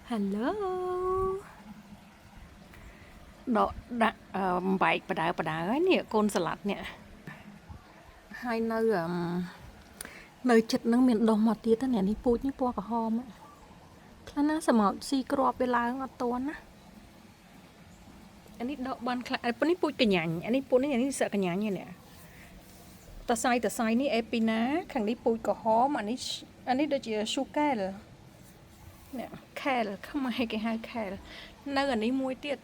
Hello ដកដាក់អឺបែកបដើបដើហើយនេះកូនសាឡាត់នេះហើយនៅអឺនៅចិត្តនឹងមានដុះមកទៀតណានេះពូជនេះពណ៌ក្រហមខ្លះណាសម្ោចស៊ីគ្រាប់វាឡើងអត់ទាន់ណាអានេះដកបានខ្លះអានេះពូជកញ្ញាញ់អានេះពូជនេះអានេះសឹកកញ្ញាញ់នេះតសៃតសៃនេះអេពីណាខាងនេះពូជក្រហមអានេះអានេះដូចជាស៊ូកែលនេះខែលខ្មែរគេហៅខែលនៅអានេះមួយទៀត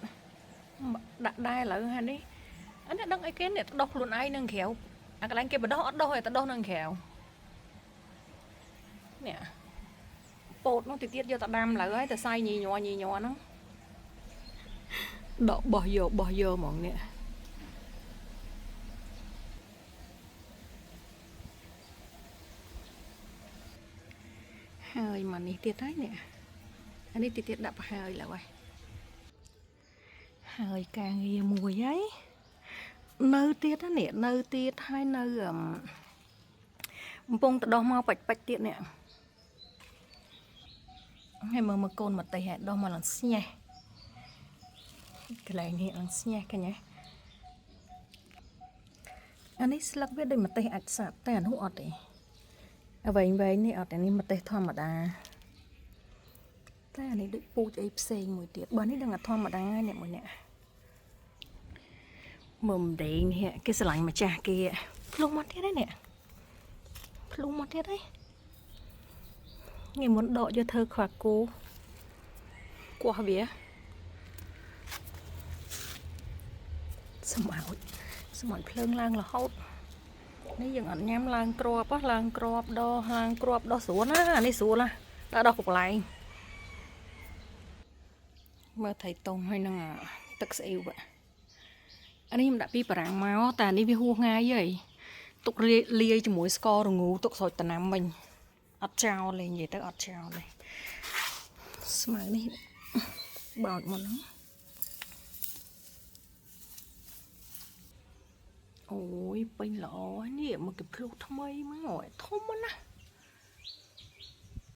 ដាក់ដែរឥឡូវហានេះអានេះដឹងអីគេនេះដោះខ្លួនឯងនឹងក្រៅអាកន្លែងគេបដោះអត់ដោះទេតែដោះនឹងក្រៅនេះពោតនោះតិចទៀតយកទៅដាំឥឡូវហើយតែសៃញីញ័រញីញ័រហ្នឹងដកបោះយកបោះយកហ្មងនេះហើយមកនេះទៀតហើយនេះអានេះតិចទៀតដាក់ប្រហើយឡើយហើយហើយការងារមួយហើយនៅទៀតណានេះនៅទៀតហើយនៅអឹមកំពុងទៅដោះមកបាច់បាច់ទៀតនេះហើយមើលមកកូនម្ទេសហើយដោះមកឡើងស្ញេះកន្លែងនេះឡើងស្ញេះកញ្ញាអានេះស្លឹកវាដូចម្ទេសអាចសាប់តែអានោះអត់ទេអ្វែងវែងនេះអត់ទេនេះម្ទេសធម្មតាតែអានេះដូចពូជអីផ្សេងមួយទៀតបើនេះដឹងតែធម្មតាហើយអ្នកមួយអ្នកមើលម្ដេងនេះគេស្រឡាញ់ម្ចាស់គេភ្លុះមកទៀតហើយនេះភ្លុះមកទៀតហើយថ្ងៃមុនដកយកធ្វើខ្វាគោគោះវាសម្អោចសម្អោចភ្លើងឡើងរហូតនេះយើងអត់ញ៉ាំឡើងក្របឡើងក្របដោះឡើងក្របដោះស្រួលណាអានេះស្រួលណាដាក់ដោះគ្រប់កន្លែងមើលថៃតុងហើយនឹងទឹកស្អ៊ីវអានេះខ្ញុំដាក់ពីបារាំងមកតែអានេះវាហួសងាយហីទុកលាយជាមួយស្កររងូទុកស្រូចតំណាំវិញអត់ចោលទេនិយាយទៅអត់ចោលទេស្មៅនេះបោចមកហ្នឹងអូយពេញល្អនេះមកគេភ្លុះថ្មីមកធំណាស់